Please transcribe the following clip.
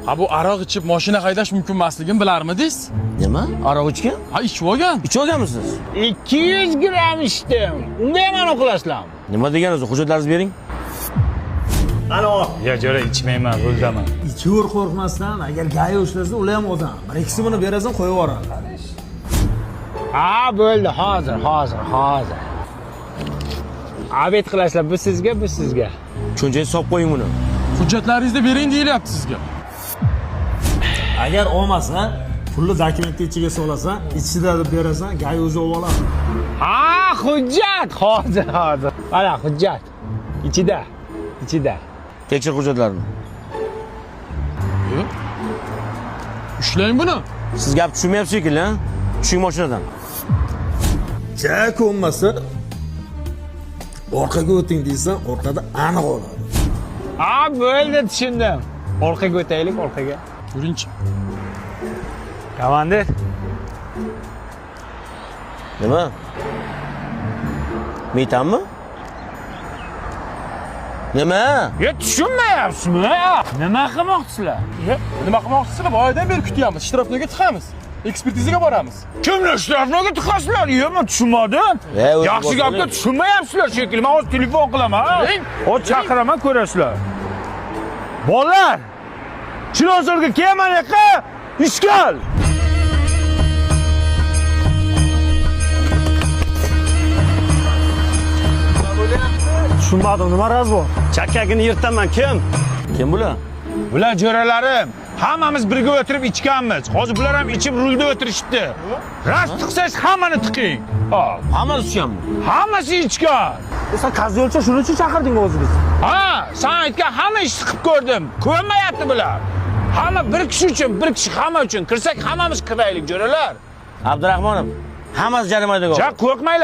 Ha, bu aroq ichib mashina haydash mumkin emasligini bilarmidingiz? Nima? Aroq ichgan? Ha, ichib olgan. Ichib olganmisiz? 200 gramm ichdim. Unda ham anaqa qilasizlarmi? Nima deganingiz? Hujjatlaringizni bering. Ya jo'ra, ichmayman, ruldaman. Ichaver qo'rqmasdan, agar GAI ushlasa, ular ham odam. Bir ikkisi buni berasan, qo'yib yuboradi. Ha, bo'ldi, hozir, hozir, hozir. Obed qilasizlar, bu sizga, bu sizga. Cho'nchakka solib qo'ying buni. Hujjatlaringizni bering deyilyapti sizga. Agar olmasa, pulni dokumentni ichiga solasan, ichida deb berasan, GAI o'zi olib oladi. Ha, hujjat, hozir, hozir. Mana hujjat. Ichida, ichida. Tekshir hujjatlarni. Ushlang buni. Siz gap tushunmayapsiz shekilli, ha? Tushing mashinadan. Ja ko'nmasa, orqaga o'ting deysan, orqada aniq oladi. Ha, bo'ldi, tushundim. Orqaga o'taylik, orqaga. Yuringchi. Komandir, Nima? Metanmi? Nima? Ya tushunmayapsizmi? Nima qilmoqchisizlar? Nima qilmoqchisizlar? Boyadan beri kutyapmiz. Shtrafnoyga tiqamiz. Ekspertizaga boramiz. Kimni shtrafnoga tiqasizlar? Yo'q, men tushunmadim. O'zi Yaxshi bosib gapga oling. tushunmayapsizlar shekilli. Men hozir telefon qilaman. Hozir chaqiraman, ko'rasizlar. Bolalar! Chilonzorga kelman yoqqa, ishkal. Tushunmadim, nima raz bor? Chakkagini yirtaman, kim? Kim bular? Bular jo'ralarim. Hammamiz birga o'tirib ichganmiz. Hozir bular ham ichib rulda o'tirishibdi. Rast tiqsangiz hammani tiqing. Ha, Hammasi ichganmi? hammasi ichgan. Sen kazyo'lcha shuning uchun chaqirding o'zi bizni. Ha, sen aytgan hamma ishni qilib ko'rdim. Ko'nmayapti bular. Hamma bir kishi uchun, bir kishi hamma uchun. Kirsak hammamiz kiraylik, jo'ralar. Abdurahmonov, hammasi jarimaga. Ja qo'rqmanglar.